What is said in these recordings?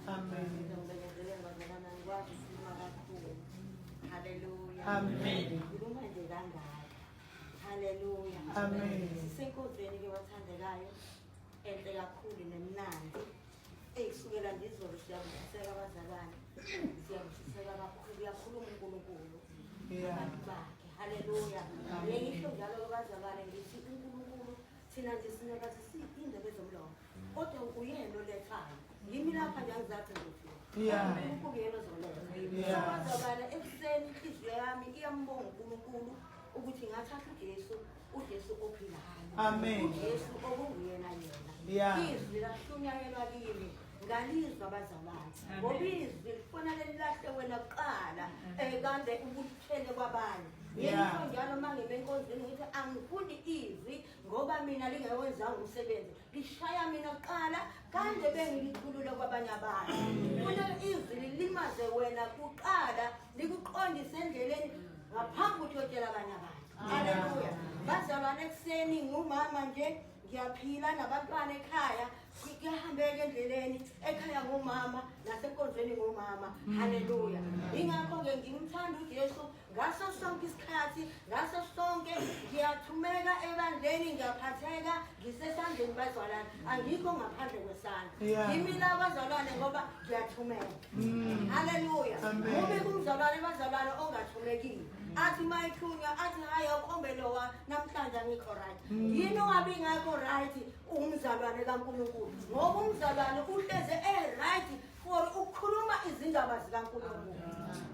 Amen. Ngizongibelezelela bazalwane angikwazi ukukhuluma kakhulu. Haleluya. Amen. Ngikhuluma nje kangaka. Haleluya. Amen. Sisenkonzweni ke wathandekayo enhle kakhulu nemnandi. Eyi kusukela nje izolo siyabusiseka abazalwane. Siyabusiseka kakhulu uyakhuluma uNkulunkulu. Yeah. Abantu bakhe. Haleluya. Ngisho njalo bazalwane ngithi uNkulunkulu thina nje sinekathi siyindebe zomlomo. Kodwa uyena olethayo. Yimi lapha nje angizathi ngifika. Yeah. uNkulunkulu yena ozoletha. Yeah. So bazalwane ekuseni inhliziyo yami iyambonga uNkulunkulu ukuthi ngathatha uJesu, uJesu ophilayo. Amen. uJesu okunguyena yena. Yeah. Izwi lashunyayelwa kimi ngalizwa bazalwane. Ngoba izwi lifanele lilahle wena kuqala kande ubuthele kwabanye. Yeah. Ngisho njalo uma ngime enkonzweni ngithi angifuni izwi ngoba mina lingewenzanga umsebenzi. Lishaya mina kuqala kande bengilikhulule kwabanye abantu. Funa izwi lilimaze wena kuqala likuqondise endleleni ngaphambi kokuthi uyotshela abanye abantu. Haleluya. Bazalwane ekuseni ngumama nje ngiyaphila nabantwana ekhaya kuyahambeka endleleni ekhaya ngumama nasenkonzweni ngumama. Haleluya. Ingakho-ke ngimthanda uJesu ngaso sonke isikhathi ngaso sonke ngiyathumeka ebandleni ngiyaphatheka ngisesandleni bazalwane angikho ngaphandle kwesandla Yeah. yimi la bazalwane ngoba ngiyathumeka haleluya Amen. ube kumzalwane bazalwane ongathumekile athi mayithunywa athi hayi awukhombe lowa namhlanje angikho right yini ungabi ngakho right umzalwane kaNkulunkulu ngoba umzalwane uhleze e-right for ukukhuluma izindaba zikaNkulunkulu.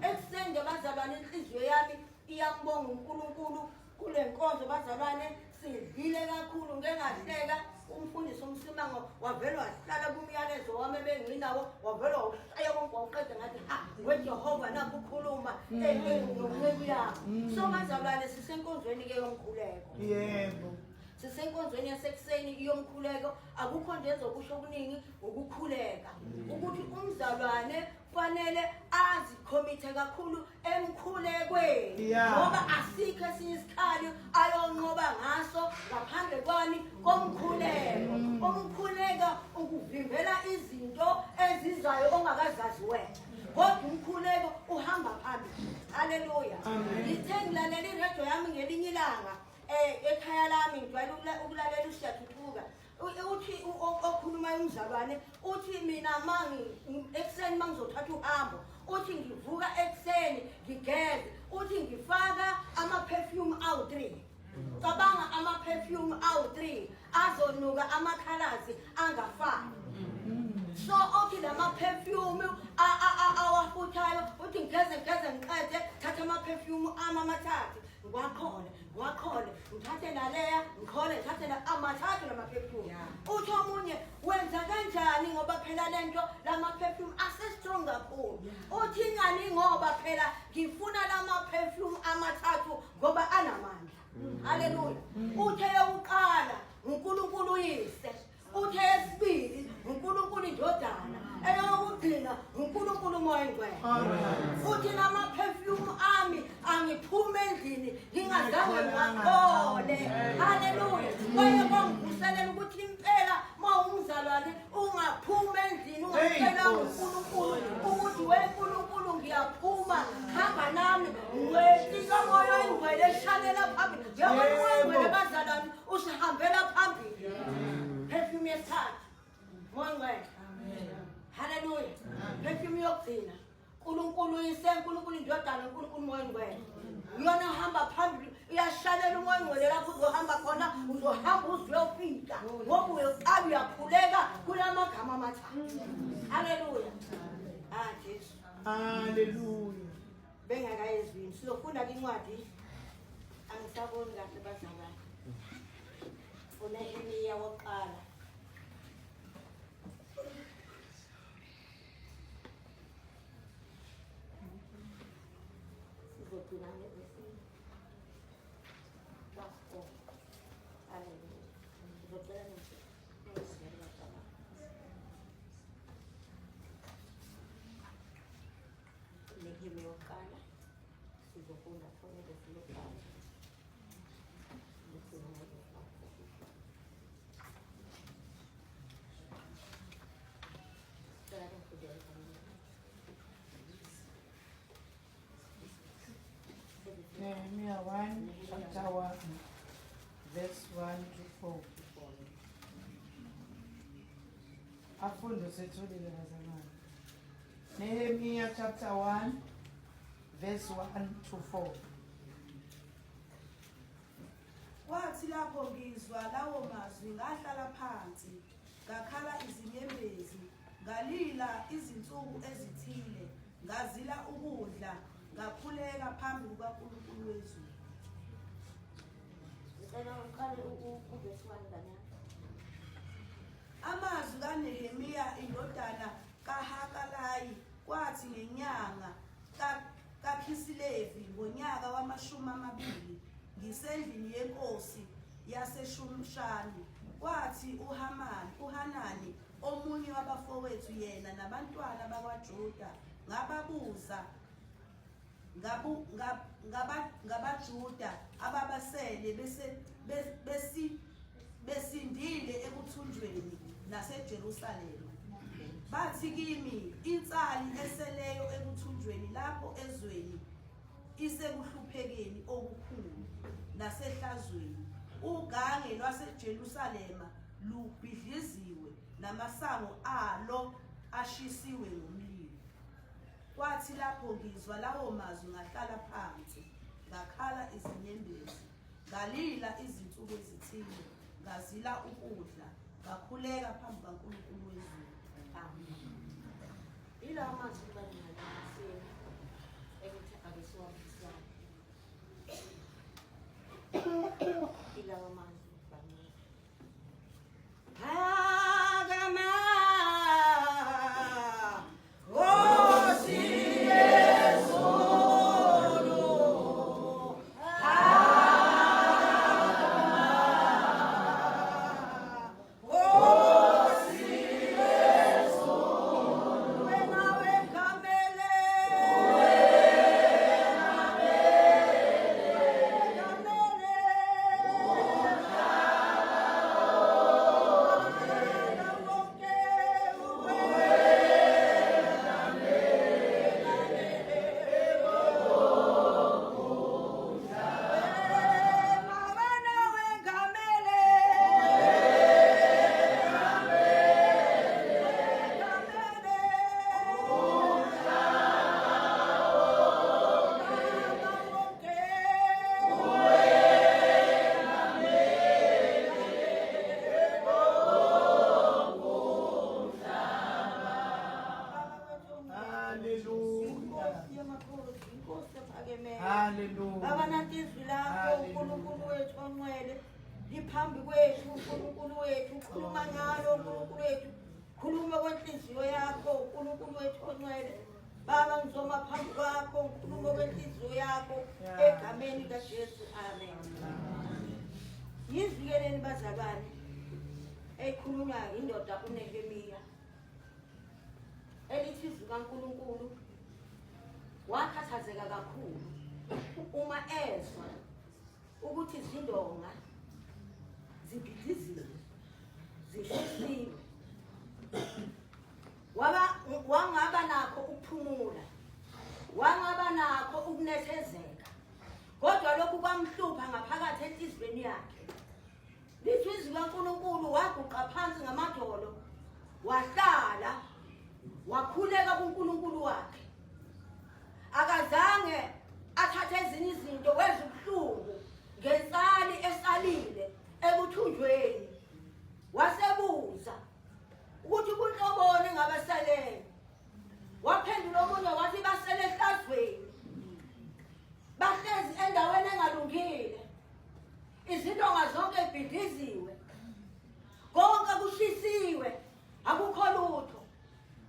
Ekuseni nje bazalwane inhliziyo yami iyambonga uNkulunkulu kule nkonzo bazalwane sidlile kakhulu ngeke ngahleka umfundisi uMsimango wavele wahlala kumyalezo wami ebenginawo wavele wawushaya wonke wawuqeda ngathi ha weJehova nakho ukhuluma nonceku yakho. So bazalwane sisenkonzweni ke yomkhuleko. Yebo. Sisenkonzweni yasekuseni yomkhuleko akukho nje ezokusho okuningi ukukhuleka ukuthi umzalwane fanele azikhomithe kakhulu emkhulekweni Yeah. ngoba asikho esinye isikhali ayonqoba ngaso ngaphandle kwani komkhuleko. Umkhuleko ukuvimbela izinto ezizayo ongakazazi wena kodwa umkhuleko uhamba phambili. Haleluya. Amen. Ngithe ngilalela iredio yami ngelinye ilanga ekhaya lami ngijwayele ukulalela uSiyathuthuka. Uthi okhuluma umzalwane uthi mina ekuseni mangizothatha uhambo uthi ngivuka ekuseni ngigeze uthi ngifaka ama-perfume awu-3. Cabanga ama-perfume awu-3 azonuka amakhalazi angafani. So othi lama-perfume awafuthayo uthi ngigeze ngigeze ngiqede thatha ama-perfume ami amathathu ngiwaqhole ngiwaqhole ngithathe naleya ngiqhole ngithathe amathathu lama-perfume. Uthi omunye wenza kanjani ngoba phela lento lama-perfume ase-strong kakhulu. Uthi ingani ngoba phela ngifuna lama-perfume amathathu ngoba anamandla. Haleluya. Uthe yokuqala uNkulunkulu uyise, uthe yesibili uNkulunkulu indodana, eyokugcina uNkulunkulu uMoya oNgcwele. Futhi lama-perfume ami angiphume endlini ngingazange ngiwathole. Haleluya. Kwaye kwangivuselela ukuthi impela uma umzalwane ungaphuma endlini ungacelanga uNkulunkulu ukuthi weNkulunkulu ngiyaphuma hamba nami ngwehlika moya oyingcwele eshanela phambili. Njengoba uMoya oyingcwele bazalwane usihambela phambili. Perfume yesithathu Moya oyingcwele. Haleluya. Perfume yokugcina uNkulunkulu uyise, uNkulunkulu indodana, uNkulunkulu uMoya oyingcwele. Uyona ohamba phambili, uyashalela uMoya oyingcwele lapho uzohamba khona, uzohamba uze uyofika ngoba uyoqala uyakhuleka kulamagama amathathu. Haleluya. Ah Jesu. Haleluya. Bengakayezwini. Sizofunda incwadi angisaboni kahle bazalwane. UNehemiya wokuqala. Sizogcina ngevesi 4. Haleluya. Ngizocela ningizwele bazalwane. Nehemiya wokuqala sizofunda from ivesi lokuqala. Sizogcina ngevesi la-4. Cela ningifundele. 1, chapter 1, verse 1 to 4. Afunde sethulile bazalwane. Nehemiah chapter 1, verse 1 to 4. Kwathi lapho ngizwa lawo mazwi ngahlala phansi, ngakhala izinyembezi, ngalila izinsuku ezithile, ngazila ukudla, ngakhuleka phambi kukaNkulunkulu wezulu. Ngicela uqale uvesi 1 ngane. Amazwi kaNehemiya indodana kaHakalayi kwathi ngenyanga kaKhisilevi ngonyaka wamashumi amabili ngisendlini yenkosi yaseShushani, kwathi uHamani uHanani omunye wabafowethu yena nabantwana bakwaJuda ngababuza ngabaJuda ababasele bese besi besindile ekuthunjweni naseJerusalema. Bathi kimi, insali eseleyo ekuthunjweni lapho ezweni isekuhluphekeni okukhulu nasehlazweni, ugange lwaseJerusalema lubhidliziwe namasango alo ashisiwe ngomlilo. Kwathi lapho ngizwa lawo mazwi ngahlala phansi, ngakhala izinyembezi, ngalila izinsuku ezithile, ngazila ukudla, ngakhuleka phambi kukaNkulunkulu wezulu. Amen. Yilawo mazwi bangcwele ekuthi ake siwabuyisane. Yilawo mazwi bangcwele. Phakama Nkosi yezulu. Phakama Nkosi yezulu. Wena wengamele, wengamele wonke, wena wengamele, wengamele wonke. Hallelujah. Inkosi yamakhosi, inkosi ephakemeyo. Hallelujah. Baba, nanti izwi lakho, Hallelujah. uNkulunkulu wethu ongcwele, liphambi kwethu, uNkulunkulu wethu, khuluma ngalo, uNkulunkulu wethu. Khuluma kwenhliziyo yakho, uNkulunkulu wethu ongcwele. Baba, ngizoma phambi kwakho, ngikhuluma kwenhliziyo yakho, egameni likaJesu. Amen. Yizwi-ke bazalwane, ekhulunywa indoda uNehemiya. Elithi izwi kaNkulunkulu, wakhathazeka kakhulu uma ezwa ukuthi izindonga zibhidliziwe, zishisiwe. Waba wangaba nakho ukuphumula, wangaba nakho ukunethezeka, kodwa lokhu kwamhlupha ngaphakathi enhliziyweni yakhe. Lithi izwi kaNkulunkulu, waguqa phansi ngamadolo, wahlala, wakhuleka kuNkulunkulu wakhe. Akazange athathe ezinye izinto, wezwa ubuhlungu ngensali esalile ekuthunjweni, wasebuza ukuthi kunhloboni ngabasalele. Waphendula omunye wathi basele ehlazweni, bahlezi endaweni engalungile, izindonga zonke ibhidliziwe, konke kushisiwe, akukho lutho.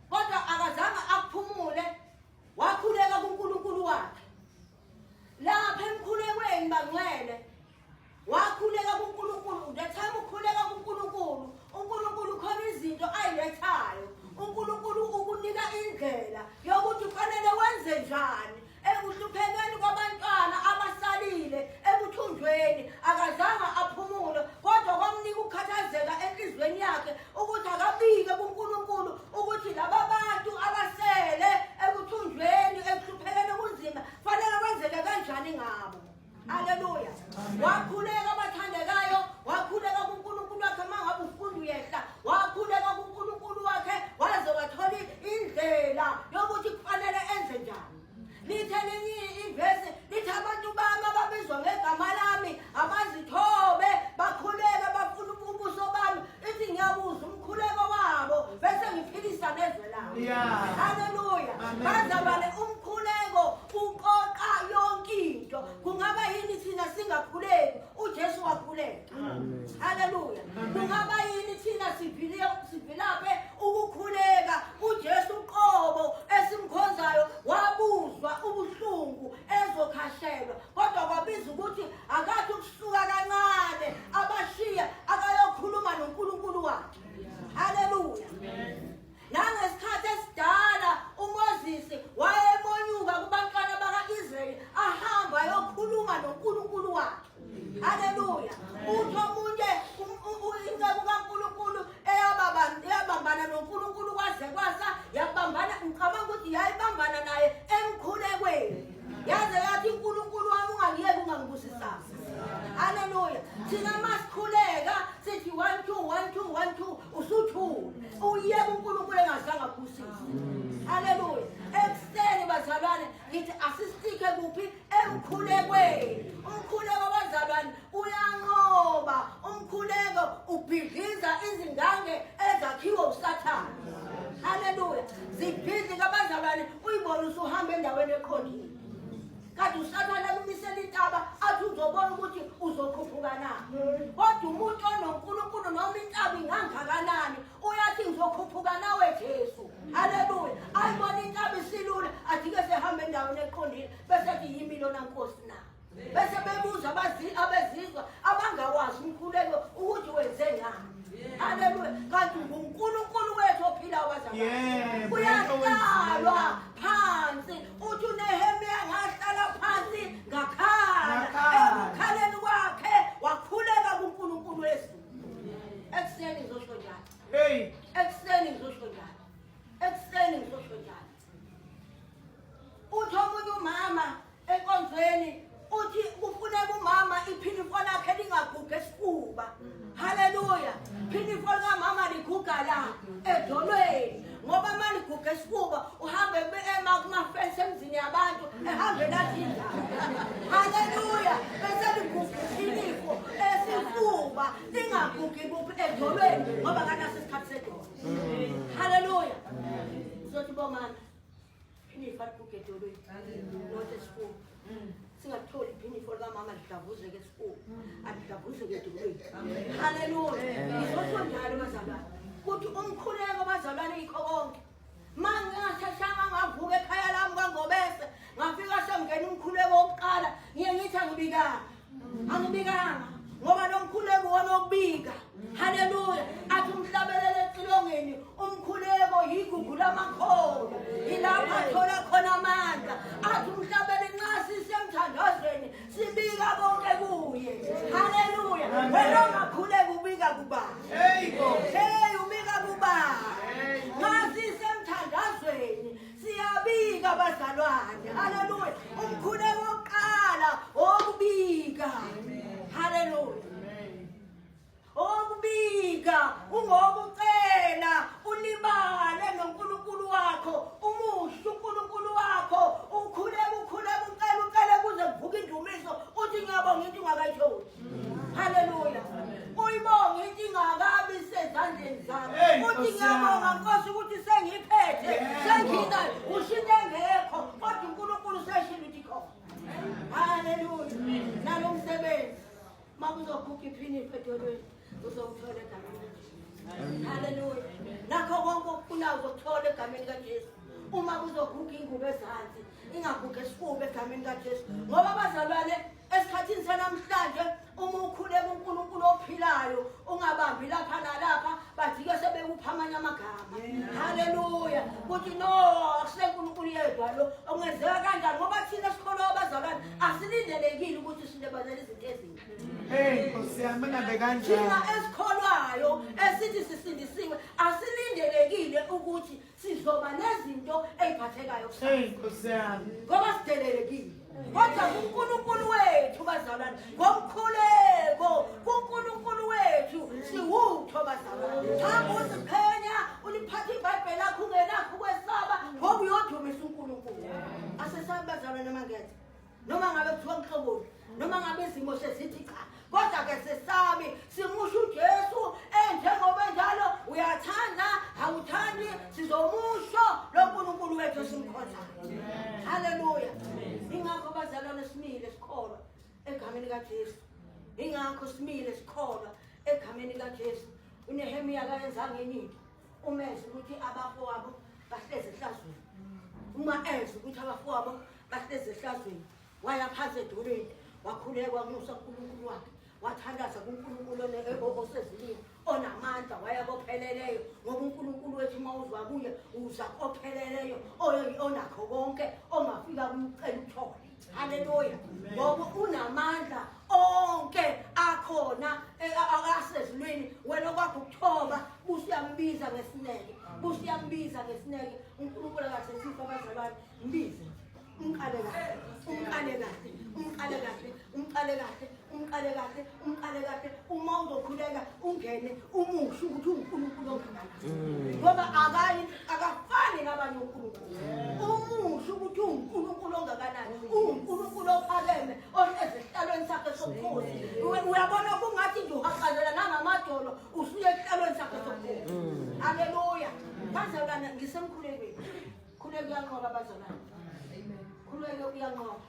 Kodwa akazange akuphumule, wakhuleka kuNkulunkulu wakhe. Lapha emkhulekweni bangcwele, wakhuleka kuNkulunkulu. The time ukhuleka kuNkulunkulu, Yeah. Haleluya. Amen. Bazalwane umkhuleko uqoqa yonke into. Kungaba yini thina singakhuleki? uJesu wakhuleka. Haleluya. Kungaba yini thina siphile sivilaphe ukukhuleka? uJesu uqobo esimkhonzayo wabuzwa ubuhlungu ezokhashelwa. Kodwa kwabiza ukuthi akathi ukusuka kancane abashiya akayokhuluma noNkulunkulu wakhe. Haleluya. Nangesikhathi esidala uMoses wayemonyuka kubantwana baka-Israyeli ahamba ayokhuluma noNkulunkulu wakhe. Haleluya. Uthi omunye inceku kaNkulunkulu eyabambana noNkulunkulu kwaze kwasa yabambana, ngicabanga ukuthi yayibambana naye emkhulekweni. Yaze yathi uNkulunkulu wami ungangiyeki ungangibusisanga. Haleluya. Thina masikhuleka sithi 1 2 1 2 1 2 usuthule. Uyeke uNkulunkulu engazange akubusise. Haleluya. Ekuseni bazalwane ngithi asistike kuphi emkhulekweni. Umkhuleko bazalwane uyanqoba. Umkhuleko ubhidliza izingange ezakhiwe uSathane. Haleluya. Zibhidlika bazalwane uyibone usuhamba endaweni eqondile. Kanti uSathane akumisela intaba athi uzobona ukuthi uzokhuphuka na. Kodwa umuntu onoNkulunkulu noma intaba ingangakanani uyathi ngizokhuphuka nawe Jesu. Haleluya. Ayibona intaba isilula ajike sehamba endaweni eqondile bese ethi yimi lona Nkosi na. Bese bebuza abezizwa abangawazi umkhuleko ukuthi wenze ngani. Haleluya. Kanti nguNkulunkulu wethu ophilayo bazalwane. Yebo. Kuyahlalwa phansi. Uthi uNehemiya ngahlala phansi ngakhala. Ngakhala. Ekukhaleni kwakhe wakhuleka kuNkulunkulu wezulu. Ekuseni ngizosho njalo. Hey. Ekuseni ngizosho njalo. Ekuseni ngizosho njalo. Uthi omunye umama enkonzweni uthi kufuneka umama iphilifo lakhe lingagugi esifuba. Haleluya. Philifo likamama liguga la edolweni. Ngoba uma liguga esifuba uhambe ema kumafensi emzini yabantu ehambe lathi indaba. Haleluya. Bese liguga iphilifo esifuba lingagugi kuphi edolweni ngoba kanaso isikhathi sedolo. Haleluya. Uzothi bomama phinifa liguga edolweni not esifuba. Singatholi iphinifa likamama lidlavuzeke esifuba. Alidlavuzeke edolweni. Haleluya. Ngizosho njalo bazalwane. Kuthi umkhuleko bazalwane yikho konke. Ma ngingasheshanga ngavuka ekhaya lami kwaNgobese ngafika sengena umkhuleko wokuqala ngiye ngithi angibikanga. Angibikanga ngoba lo mkhuleko wona wokubika. Haleluya. Athi umhlabelele ecilongeni umkhuleko yigugu lamakholwa. Yilapho athola khona amandla. Athi umhlabele nxa sisemthandazweni sibika konke kuye. Haleluya. Wena ongakhuleka ubika kubani? Hey Nkosi. Hey ubika kubani? Hey. Nxa sisemthandazweni siyabika bazalwane. Haleluya. Umkhuleko wokuqala wokubika. Haleluya. Okubika ungokucela ulibale noNkulunkulu wakho umusho uNkulunkulu wakho ukhuleka ukhuleka ucela ucele kuze kuvuke indumiso uthi ngiyabonga into ungakayitholi. Haleluya. Uyibonga into ingakabi sezandleni zakho. Hey, Uthi Nkosi ngiyabonga yami. Nkosi ukuthi sengiphethe Yebo. senginayo usho into engekho kodwa uNkulunkulu seshilo ukuthi ikhona. Haleluya. Nalo msebenzi makuzoguga iphinifa edolweni uzowuthola egameni likaJesu. Haleluya. Nakho konke okufunayo uzokuthola egameni kaJesu. Uma kuzoguga ingubo ezansi ingagugi esifuba egameni kaJesu. Ngoba bazalwane esikhathini sanamhlanje uma ukhuleka uNkulunkulu ophilayo ungabambi lapha nalapha bajike sebekupha amanye amagama. Haleluya. Kuthi no akusenkulunkulu yedwa lo okungenzeka kanjani ngoba thina sikholwa abazalwane asilindelekile ukuthi silebazele izinto ezinhle. Hey Nkosi yami ngabe Thina kanjani? esikholwayo esithi sisindisiwe asilindelekile ukuthi sizoba nezinto ey'phathekayo kusasa. Hey Nkosi yami. Ngoba sidelelekile. Kodwa kuNkulunkulu wethu bazalwane ngomkhuleko kuNkulunkulu wethu siwutho bazalwane. Hamba uziqhenya uliphathe iBhayibheli lakho ungenakho ukwesaba ngoba uyodumisa uNkulunkulu. Asesabi bazalwane mangethe. Noma ngabe kuthiwa mhloboni, noma ngabe izimo sezithi cha, kodwa ke sesabi simusho uJesu enjengoba enjalo uyathanda awuthandi sizomusho. uNkulunkulu wethu esimkhonzayo. Haleluya. Ingakho bazalwane simile sikholwa egameni kaJesu. Ingakho simile sikholwa egameni kaJesu. UNehemiya akayenzanga enye into. Umeze ukuthi abafowabo bahlezi ehlazweni. Uma ezwa ukuthi abafowabo bahlezi ehlazweni, waya phansi edolweni, wakhuleka wamusa uNkulunkulu wakhe. Wathandaza kuNkulunkulu osezulwini onamandla, waya kopheleleyo, ngoba uNkulunkulu wethu uma uzwa kuye uza kopheleleyo onakho konke, ongafika kumcela uthole. Haleluya. Ngoba unamandla onke akhona asezulwini. Wena kwakho ukuthoba, busuyambiza ngesineke, busuyambiza ngesineke. uNkulunkulu akathethisi abazalwane, mbize, umqale kahle, umqale kahle, umqale kahle, umqale kahle, umqale kahle, umqale kahle. Uma uzokhuleka ungene umusho ukuthi uNkulunkulu ongakanani, ngoba akafani nabanye uNkulunkulu. Umusho ukuthi uNkulunkulu ongakanani, uNkulunkulu ophakeme ohlezi esihlalweni sakhe sobukhosi. Uyabona kungathi nje uhaqazela nangamadolo usuye esihlalweni sakhe sobukhosi. Haleluya. Bazalwane, ngisemkhulekweni. Khuleka uyanqoba bazalwane. Khuleka uyanqoba.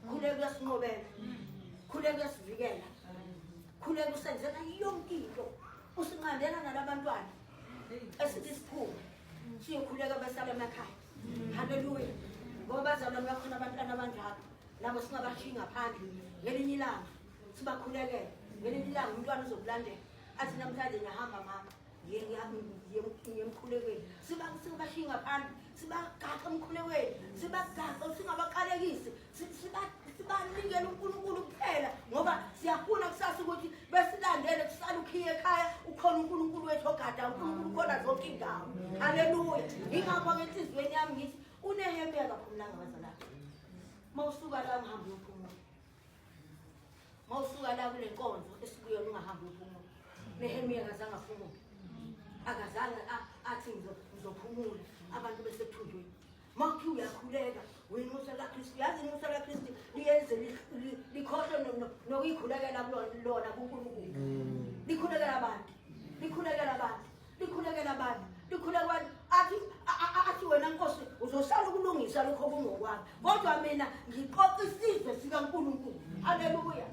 Khuleka uyasinqobela. Khuleka uyasivikela. Khuleka usenzela yonke into. Usinqandela nalabantwana esithi siphume siyokhuleka besala emakhaya. Haleluya. Ngoba bazalwane bakhona abantwana abanjalo, nabo singabashiyi ngaphandle. Ngelinye ilanga sibakhulekele, ngelinye ilanga umntwana uzokulandela athi namhlanje ngiyahamba mama, ngiye emkhulekweni. Sibashiyi ngaphandle, sibagaxe emkhulekweni, sibagaxe, singabaqalekisi, sibanikele uNkulunkulu kuphela, ngoba siyafuna kusasa ukuthi besilandele, kusala ukhiye ekhaya, ukhona uNkulunkulu wethu ogada, uNkulunkulu ukhona zonke indawo. Haleluya. Ingakho enhliziyweni yami ngithi uNehemiya akaphumulanga bazalwane. Mawusuka la ungahambi uyophumula, mawusuka la kule nkonzo esikuyona ungahambi uyophumula. Nehemiya akazange aphumule, akazange athi ngizophumula abantu besethunjweni. Mawuthi uyakhuleka uyinxusa laKristu, yazi inxusa laKristu liyenze likhohlwe nokuyikhulekela lona kuNkulunkulu. Likhulekela abantu, likhulekela abantu, likhulekela abantu, likhulekela abantu. Athi wena Nkosi uzosala ukulungisa lokho kungokwami, kodwa mina ngiqoqa isizwe sikaNkulunkulu. Haleluya.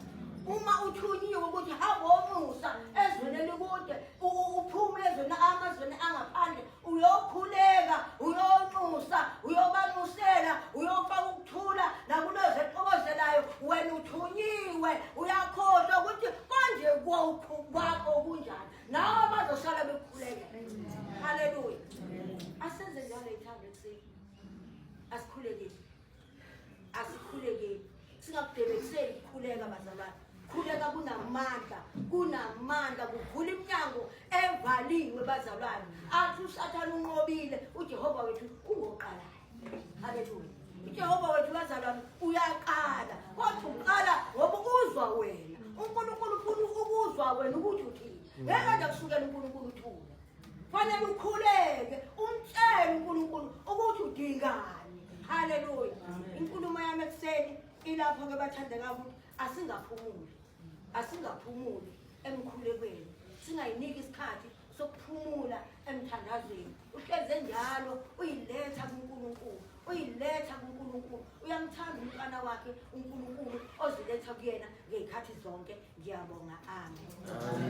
Uma uthunyiwe ukuthi hamba omusa ezweni elikude, uphume ezweni, amazweni angaphandle, uyokhuleka, uyonxusa, uyobanxusela, uyofaka ukuthula nakulezo exokozelayo. Wena uthunyiwe, uyakhohlwa ukuthi konje kwakho kunjani, nawe bazosala bekukhuleka. Haleluya. Asenze njalo ithando ekuseni, asikhulekeni, asikhulekeni, singakudebekiseli ukukhuleka bazalwane. Khuleka kunamandla, kunamandla, kuvula iminyango evaliwe bazalwane. Athi uSathane unqobile, uJehova wethu ungoqalayo. Haleluya. uJehova wethu bazalwane uyaqala, kodwa uqala ngoba uzwa wena. uNkulunkulu ufuna ukuzwa wena ukuthi uthini. Ngeke nje kusukela uNkulunkulu uthule. Fanele ukhuleke, umtshele uNkulunkulu ukuthi udingani. Haleluya. Inkulumo yami ekuseni ilapho ke bathandeka ukuthi asingaphumuli, asingaphumuli emkhulekweni, singayiniki isikhathi sokuphumula emthandazweni. Uhleze njalo uyiletha kuNkulunkulu, uyiletha kuNkulunkulu. Uyamthanda umntwana wakhe uNkulunkulu oziletha kuyena ngey'khathi zonke. Ngiyabonga. Amen.